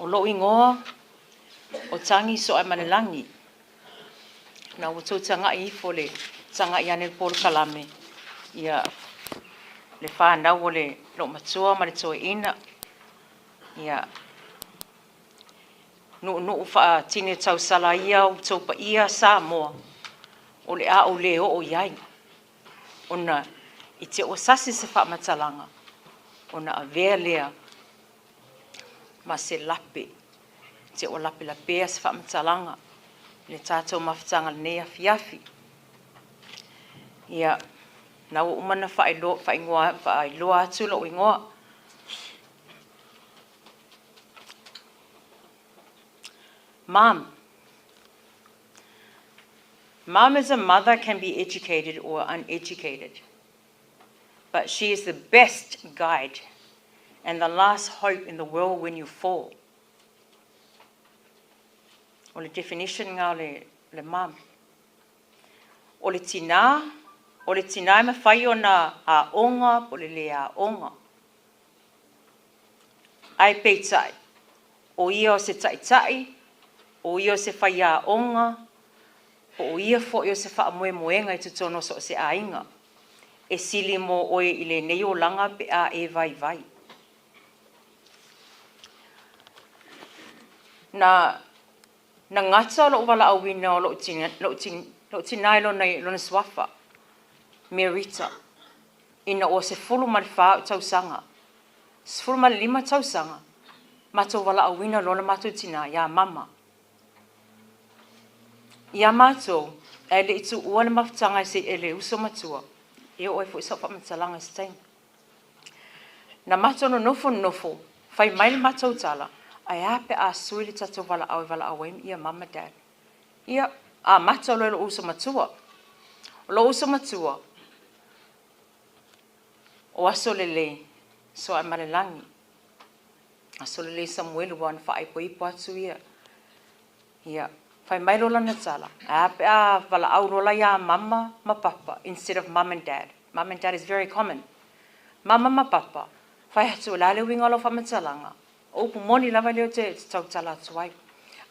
O lou igoa o Tagi Sooaemalelagi. Na ua tou tagai ifo le tagai ane le polokalame, ia le fanau o le loomatua ma le toeaina, ia nuunuu faatini tausala ia outou paia Samoa, o le a ou le oo i ai, ona i te ua sasi se faamatalaga, ona avea lea ma se lape, te ua lapelapea se faamatalaga i le tatou mafutaga i lenei afiafi. Ia, na ua uma ona faailoa atu lou igoa. Mom. Mom as a mother can be educated or uneducated, but she is the best guide and the last hope in the world when you fall. O le definition nga o le mom. O le tinā, o le tinā e mafai ona aoga po o le le aoga. Ae peitai, o ia o se taitai, o ia o se faiaoga, po o ia foi o se faamoemoega i totonu o so o se aiga. E sili mo oe i lenei olaga pe a e vaivai. Na gata lou valaauina o lou tinā i lona suafa, Merita, ina ua 14 ou tausaga, 15 tausaga, matou valaauina loa le matou tinā ia mama. Ia matou, ae le i tuua le mafutaga e le uso matua, e oo ai foi sau faamatalaga i se taimi. Na matou nonofo, fai mai le matou tala, ae a pe a sui le tatou valaau e valaau ai ia mama dad. Ia, amata loa e lou uso matua. O lou uso matua, o Aso Lelei, Sooaemalelagi. Aso Lelei Samuelu ua na faaipoipo atu ia. Ia, fai mai loa lana tala, ae a pe a valaau loa la ia mama ma papa instead of mom and dad. Mom and dad is very common. Mama ma papa, fai atu o le a le uiga o lau faamatalaga. O upu moni lava lea ou te tautala atu ai.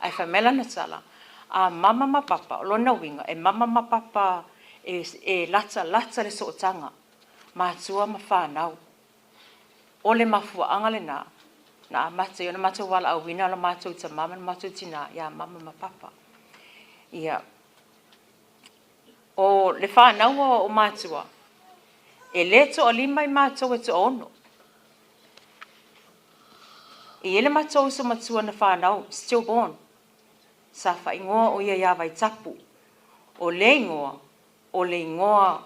Ae fai mai lana tala, a mama ma papa, o lona uiga, e mama ma papa e latalata le sootaga, matua ma fanau. O le mafuaaga lena, na amata ai ona matou valaauina lo matou tamā ma le matou tinā ia mama ma papa. Ia, o le fanau o matua, e le toalima i matou e toaono. E i ai le matou uso matua na fanau, stillborn, sa faaigoa o ia ia Vaitapu. O le igoa, o le igoa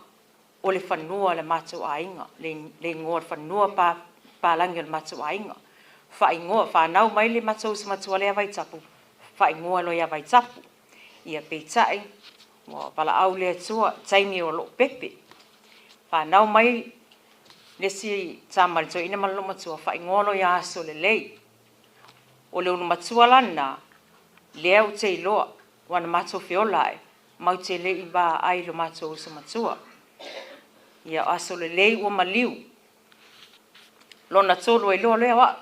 o le fanua o le matou aiga, le igoa o le fanua palagi o le matou aiga. Faaigoa, fanau mai le matou uso matua lea Vaitapu, faaigoa loa ia Vaitapu. Ia peitai, ua valaau le Atua, taimi o loo pepe. Fanau mai le isi tama le toeaina ma le loomatua, faaigoa loa ia Aso Lelei. O le ulumatua la lena, lea ou te iloa, ua na matou feola ai, matou te le i vaai i lo matou uso matua. Ia o Aso Lelei ua maliu, lona tolu ai loa lea o au.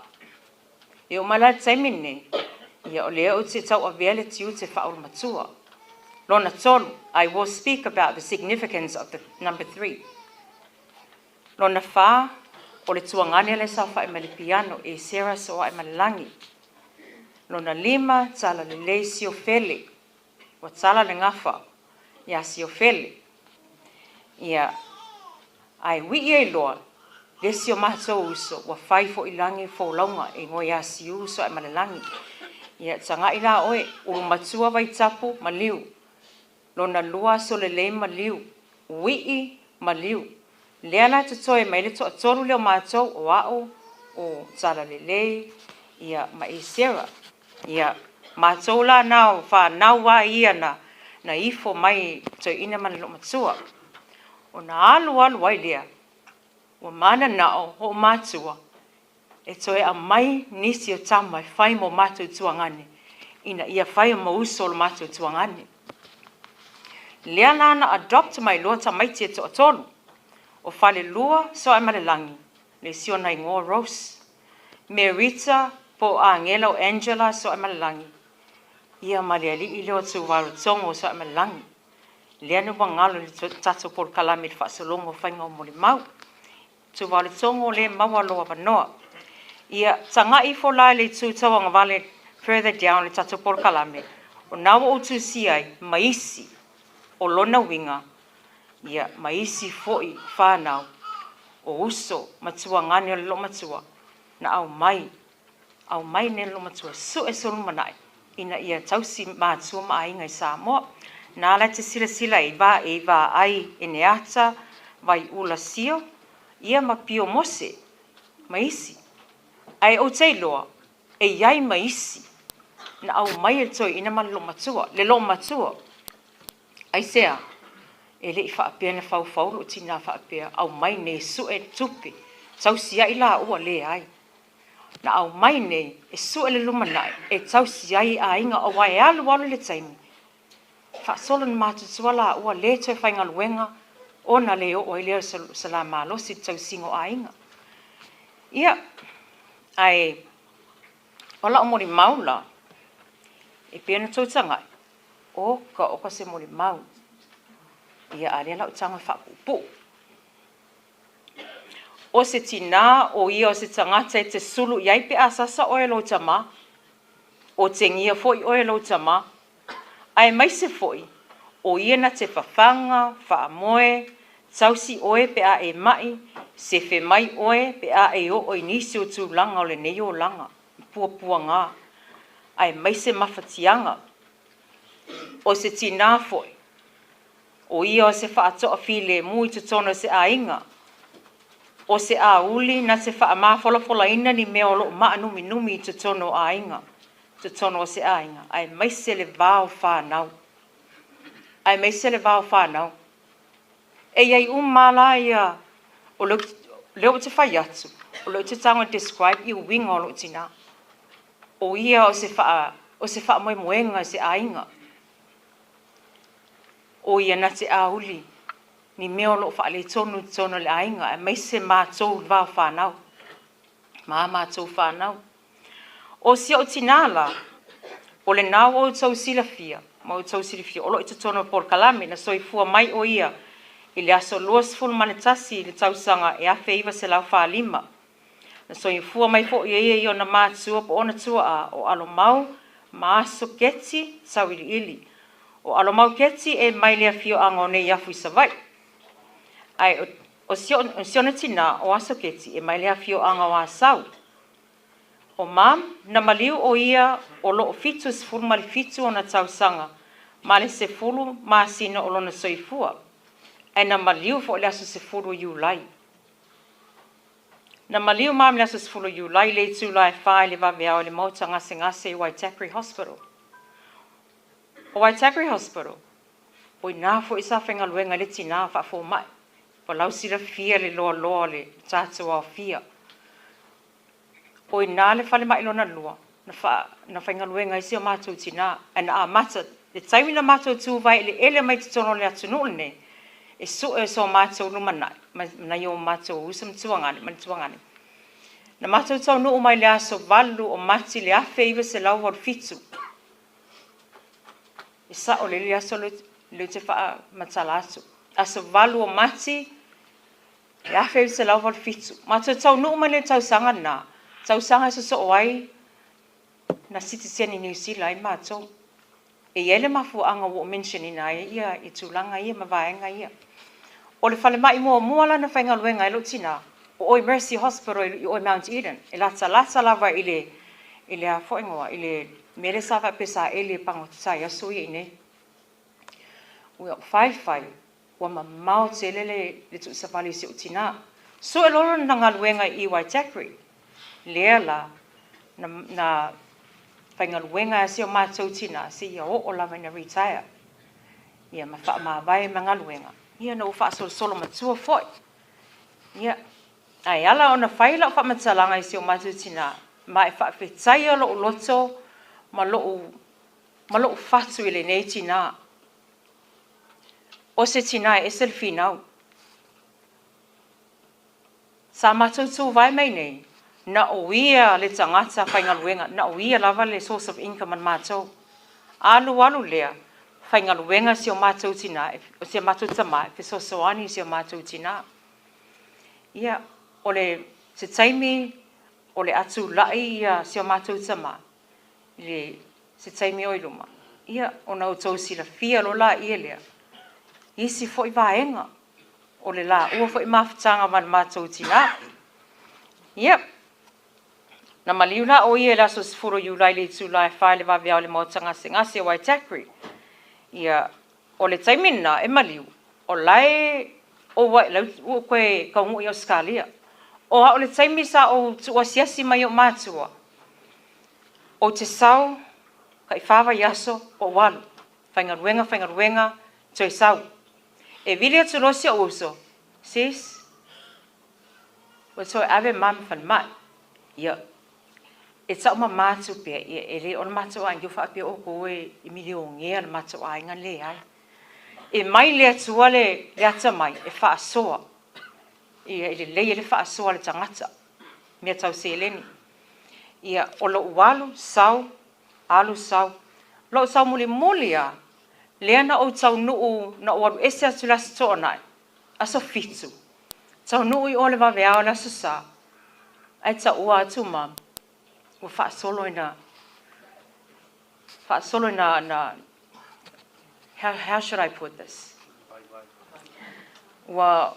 E oo mai la i le taimi lenei, ia o lea ou te tauavea le tiute faaulumatua. Lona tolu, I will speak about the significance of the number 3. Lona fa, o le tuagane lea e saofai mai le piano, e Sarah Sooaemalelagi. Lona lima, Tala Lelei Siofele. Ua tala le gafa ia Siofele. Ia, ae wii ai loa, le isi o matou uso, ua fai foi lagi folauga e igoa ia Siu Sooaemalelagi. Ia, tagai la oe, ulumatua Vaitapu maliu, lona lua Aso Lelei maliu, wii maliu. Lea la totoe mai le toatolu lea o matou, o au, o Tala Lelei, ia, ma e Sarah. Ia, matou la na o fanau a ia na ifo mai toeaina ma le loomatua. Ona alu alu ai lea, ua mananao o matua e toe aumai nisi o tama e fai mo matou tuagane, ina ia fai o uso o le matou tuagane. Lea la na adopt mai loa tamaiti e toatolu, o Falelua Sooaemalelagi, le isi ona igoa Rose, Merita. Po o Agela o Angela Sooaemalelagi, ia ma le alii lea o Tuvalu o Sooaemalelagi. Lea na ua galo i le tatou polokalame i le faasologa o faiga o molimau. Tuvalu le maua loa avanoa. Ia, tagai ifo la i le itu tauagavale further down le tatou polokalame, o na ua ou tusia ai ma isi o lona uiga, ia, ma isi foi fanau o uso ma tuagane o le loomatua na aumai, aumai nei le loomatua sue se lumanai ina ia tausi matua ma aiga i Samoa. Na ala te silasila i va e va ai Eneata, Vaiula Sio, ia ma Pio Mose, ma isi. Ae ou te iloa, e iai ma isi, na aumai e le toeaina ma le loomatua, le loomatua. Aisea? E le i faapea na faufau lou tina faapea, aumai nei sue tupe, tausi ai laua, leai. Na aumai nei e sue le lumanai, e tausi ai aiga, aua e alu alu le taimi, faasolo na matutua laua le toe faigaluega, ona le oo ai lea o se la malosi i le tausiga o aiga. Ia, ae o lau molimau la, e pei ona tou tagai, oka oka se molimau. Ia, a lea la o tago e faapuupuu. O se tina o ia o se tagata e te sulu i ai pe a sasa oe e lou tamā, o tegia foi oe e lou tamā. Aemaise foi, o ia na te fafaga, faamoe, tausi oe pe a e mai, sefe mai oe pe a e oo i nisi o tulaga o lenei olaga, puapuaga, aemaise mafatiaga. O se tina foi, o ia o se faatoafilemu i totonu o se aiga, o se auli na te faamafolafolaina ni mea o loo maanuminumi i totonu o aiga, totonu o se aiga, aemaise le va o fanau. Aemaise le va o fanau. E iai uma la ia, o lea ou te fai atu, o lea ou te tago e describe i uiga o lou tina. O ia o se faamoemoega i se aiga. O ia na te auli ni mea o loo faaletonu i totonu o le aiga, aemaise matou le va o fanau, ma a matou fanau. O si ou tina la, o lena ua outou silafia, ma outou silafia, o loo i totonu o polokalame, na soifua mai o ia i le aso 21 i le tausaga e 1945. Na soifua mai foi e ia i ona matua po o ona tuaa o Alomau ma Aso Keti Tauiliili. O Alomau Keti e mai le afioaga o Neiafu i Savaii. Ae o si ona tina o Aso Keti e mai le afioaga o Asau. O Mam, na maliu o ia o loo 77 ona tausaga ma le 10 masina o lona soifua. Ae na maliu foi le aso 10 o Iulai. Na maliu Mam i le aso 10 o Iulai le itula e 4 i le vaveao i le maota gasegase i Waitakere Hospital. O Waitakere Hospital, o ina foi sa faigaluega i le tina faafomai. Ua lausilafia le loaloa o le tatou aofia. O ina le falemai lona lua, na faigaluega ai si o matou tina. Ae na amata, le taimi na matou tuvae eleele mai totonu o le atunuu lenei, e sue so matou lumanai, ma nai o matou uso ma tuagane, ma le tuagane. Na matou taunuu mai le aso 8 o Mati le 1987. E sao lele aso lea te faamatala atu. Aso 8 o Mati le 1987. Matou taunuu mai le tausaga na, tausaga e sosoo ai na sitiseni Niu Sila ai matou. E i ai le mafuaaga ua ou mention ina ai ia i tulaga ia ma vaega ia. O le falemai muamua la na faigaluega ai lou tina, o oi Mercy Hospital i oi Mount Eden, e latalata lava i le a foi ngoa, i le mea lea sa faapea sa eli e pagota i aso ia i nei. Ua faifai, ua mamao tele le tuusavali o si ou tina. Sue loa lona galuega i Waitakere. Lea la, na faigaluega ai si o matou tina, se ia oo lava ina retire. Ia ma faamavae ma galuega. Ia na ua faasolosolo matua foi. Ia, ae ala ona fai lau faamatalaga i si o matou tina, ma e faafetaia lou loto ma lou fatu i lenei tina. O se tina e ese le finau. Sa matou tuvae mai nei, Na o ia le tagata faigaluega, na o ia lava le source of income a le matou. Alu alu lea, faigaluega si o matou tina, si o matou tama e fesoasoani i si o matou tina. Ia, o le se taimi o le a tulai ia si o matou tama i le se taimi o i luma, ia, ona outou silafia loa laia lea i isi foi vaega o le laua foi mafutaga ma le matou tina. Ia, na maliu la o ia i le aso 10 o Iulai i le itula e 4 i le vaveao i le Maota Gasegase o Waitakere. Ia, o le taimi lena e maliu, o la e ua ou toe taunuu i Ausetalia. O au le taimi sa ou tuuasiasi mai ai i ou matua, ou te sau tai 4 vaiaso ou alu, faigaluega, faigaluega, toe sau. E vili atu loa si ou uso, sis, ua toe ave mum i le falemai. Ia, e taumama atu pea, ia e le o le matou aiga faapea outou e milionea le matou aiga, leai. E mai le Atua le atamai e faasoa, ia e lelei ai le faasoa a le tagata, mea tau seleni. Ia, o lou alu, sau, alu, sau. Lou sau mulimuli lava, lea na ou taunuu, na ou alu ese atu i le Aso Toonai, aso 7, taunuu i o i le vaveao i le Aso Sa, ae taua atu mum, ua faasolo ina, how should I put this? Ua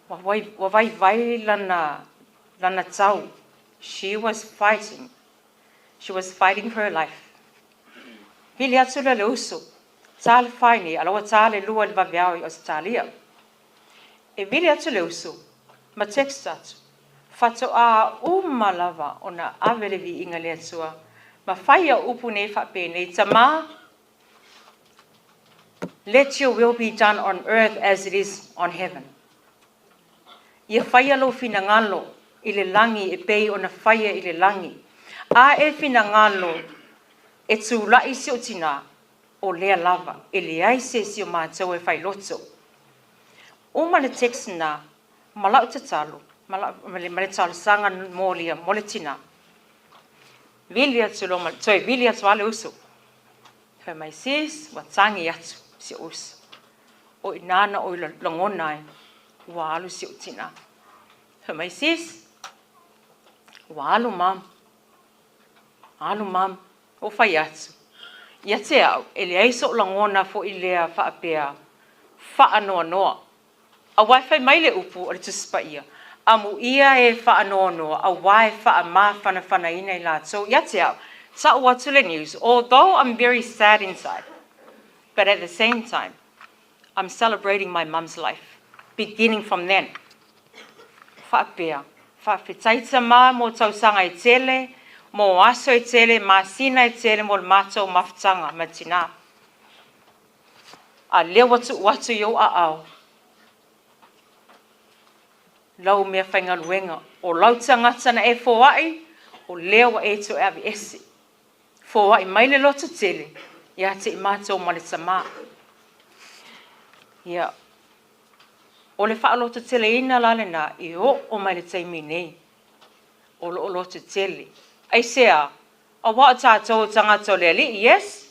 vaivai lana tau. She was fighting. She was fighting for her life. Vili atu lea le uso, ta le 4 nei, a la ua ta le 2 i le vaveao i Ausetalia. E vili atu le uso, ma text atu, faatoa uma lava ona ave le viiga i le Atua, ma fai au upu nei faapenei, tama, let your will be done on earth as it is on heaven. Ia faia lou finagalo i le lagi e pei ona faia i le lagi. A e finagalo e tulai si ou tina, o lea lava, e leai se isi o matou e failoto. Uma le text na, ma lau tatalo, ma le talosaga molia mo le tina. Vili atu loa, toe vili atu lava le uso. Fai mai, sis, ua tagi atu si ou uso. O i ina na ou lagona ai, ua alu si ou tina. Fai mai, sis, ua alu mum. Alu mum. O fai atu. Ia te au, e leai so'u lagona foi lea faapea faanoanoa. Aua e fai mai le upu o le Tusi Paia, amuia e faanoanoa, aua e faamafanafanaina i latou. Ia te au, ta'u atu le news, although I'm very sad inside, but at the same time, I'm celebrating my mum's life, beginning from then. Faapea, faafetai tama mo tausaga e tele, mo aso e tele, masina e tele mo le matou mafutaga ma tina. A lea ua tuu atu i ou aao, lau mea faigaluega, o lau tagata na e foai, o lea ua e toe aveese. Foai mai le loto tele, ia te i matou ma le tama. Ia, o le faalototeleina la lena e oo mai le taimi nei, o loo lototele. Aisea? Aua o tatou o tagata o le Alii, yes?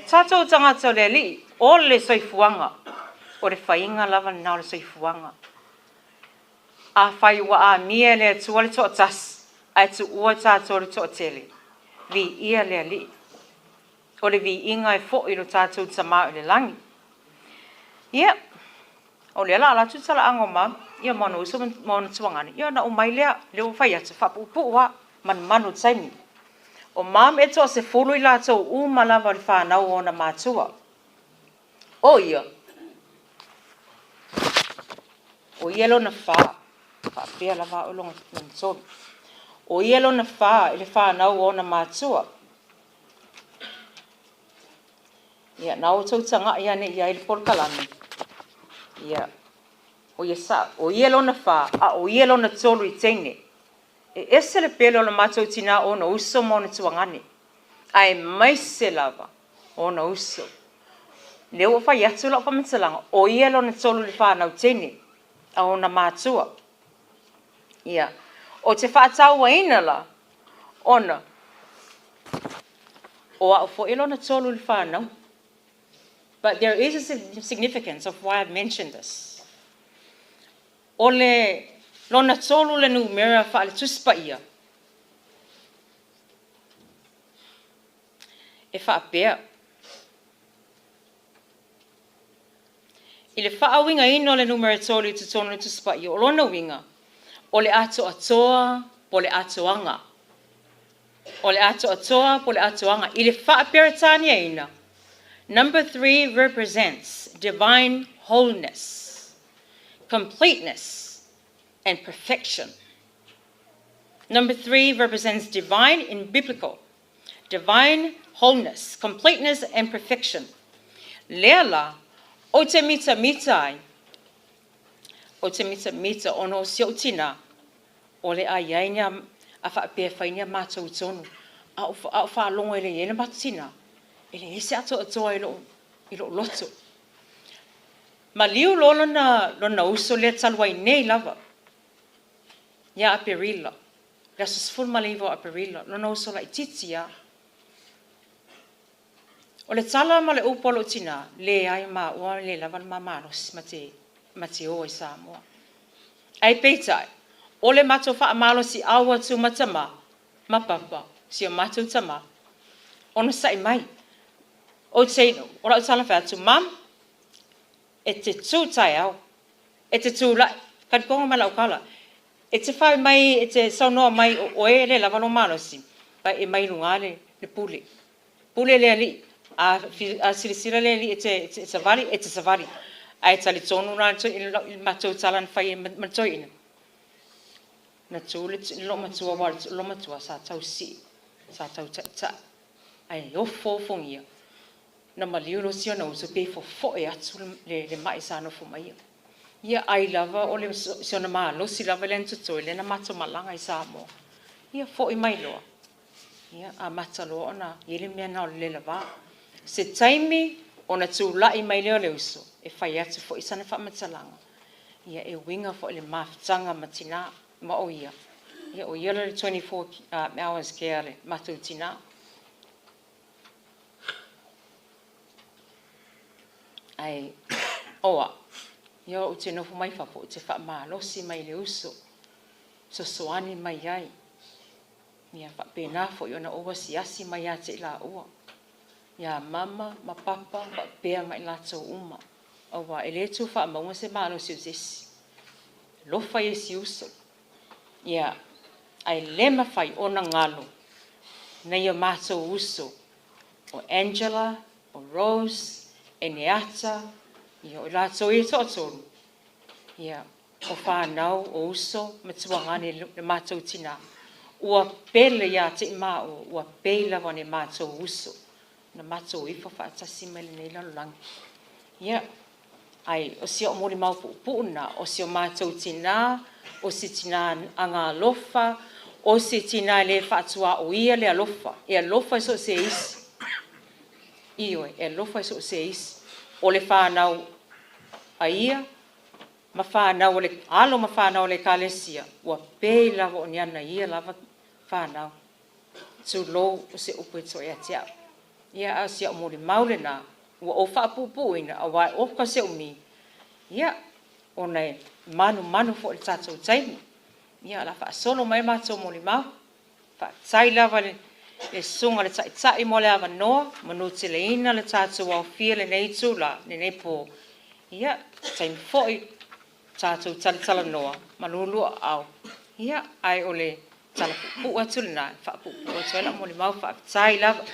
Tatou o tagata o le Alii, o le soifuaga. O le faiga lava lena o le soifuaga. Afai ua amia e le Atua le toatasi, ae tuua tatou le toatele, viia le Alii. O le viiga e foi i lo tatou Tama i le lagi. Ia, o lea la atu talaaga o mama, ia ma ona uso ma ona tuagane, ia ona umai lea, lea ua fai atu, faapuupuu lava, manumanu i le taimi. O mama e toa-10 i latou uma lava o le fanau o ona matua. O ia, o ia lona fa, faapea lava au lona tolu. O ia lona fa i le fanau o ona matua. Ia, na outou tagai ane i ai i le polokalame. Ia, o ia, sa, o ia lona fa, a o ia lona tolu i teine. E ese le pele o le matou tina o ona uso ma ona tuagane, aemaise lava o ona uso. Lea ua fai atu lau faamatalaga, o ia lona tolu i le fanau teine a ona matua. Ia, Ou te faatauaina la, ona o au foi e lona tolu i le fanauga. But there is a significance of why I've mentioned this. O le lona tolu le numera faale-Tusi Paia, e faapea, I le faauigaina o le numera tolu i totonu o le Tusi Paia, o lona uiga, o le atoatoa po o le atoaga. O le atoatoa po o le atoaga. I le faa-Peretaniaina, number three represents divine wholeness, completeness and perfection. Number three represents divine in biblical, divine wholeness, completeness and perfection. Lea la, ou te mitamita ai, ou te mitamita ona o si ou tinā, o le a i ai ni a faapea e fai ni a matou tonu, a ou faalogo e le i ai le matou tinā, e leai se atoatoa i lou loto. Maliu loa lona uso lea talu ai nei lava, ia Aperila, le aso 19 o Aperila, lona uso laitiiti lava. O le tala ma le upu a lou tinā, leai maua e le lava le ma malosi ma te o ai i Samoa. Ae peitai, o le matou faamalosiau atu ma tama ma papa, si o matou tama, onosai mai. Ou te, o lau tala fai atu, Mum, e te tū taeao, e te tulai, talitoga ma lau tala, e te fai mai, e te saunoa mai o oe e le lava lou malosi, e mai luga le pule. Pule le Alii, a silasila le Alii e te savali, e te savali. Ae talitonu la i le matou tala na fai ma le toeaina, na tu le loomatua, aua o le loomatua sa tau sii, sa tau taitai, ae ofoofogia, na maliu loa si ona uso pe fofoe atu le mai sa nofo ma ia. Ia ai lava o le si ona malosi lava lea na totoe, lea na matou malaga i Samoa. Ia foi mai loa, ia amata loa ona i ai le mea lena o le lelava. Se taimi ona tulai mai lea o le uso e fai atu foi sana faamatalaga, ia e uiga foi i le mafutaga ma tinā, ma o ia, ia o ia le 24 hours care a le matou tinā. Ae o au, ia ou te nofo mai fafo, ou te faamalosi mai i le uso, fesoasoani mai ai. Ia faapena foi ona ou asiasi mai ia te i laua, ia mama ma papa faapea ma i latou uma, aua e le tuufaamauga se malosi o se isi. Alofa ia i si uso. Ia, ae le mafai ona galo nai o matou uso, o Angela, o Rose, Eneata, ia o i latou ia e toatolu, ia, o fanau, o uso ma tuagane le matou tinā, ua pele ia te i maua, ua pei lava o ni matou uso, na matou ifo faatasi mai lenei lalolagi. Ia, ae o si o'u molimau puupuu lena, o si o matou tinā, o si tinā agalofa, o si tinā e le faatuaoia le alofa, e alofa i so o se isi. Ioe, e alofa i so o se isi. O le fanau a ia, ma fanau o le alo ma fanau o le ekalesia, ua pei lava o ni ana ia lava fanau. Tulou, o se upu e toe ia te au. Ia, a o si au molimau lena, ua ou faapuupuuina, aua e oka se umi, ia, ona e manumanu foi i le tatou taimi. Ia, o le a faasolo mai matou molimau. Faafetai lava i le susuga i le Taitai mo le avanoa, manuteleina le tatou aofia i lenei itula, lenei po. Ia, taimi foi tatou talatalanoa ma lulua aao. Ia, ae o le tala puupuu atu lena, e faapuupuu atu ai lau molimau. Faafetai lava.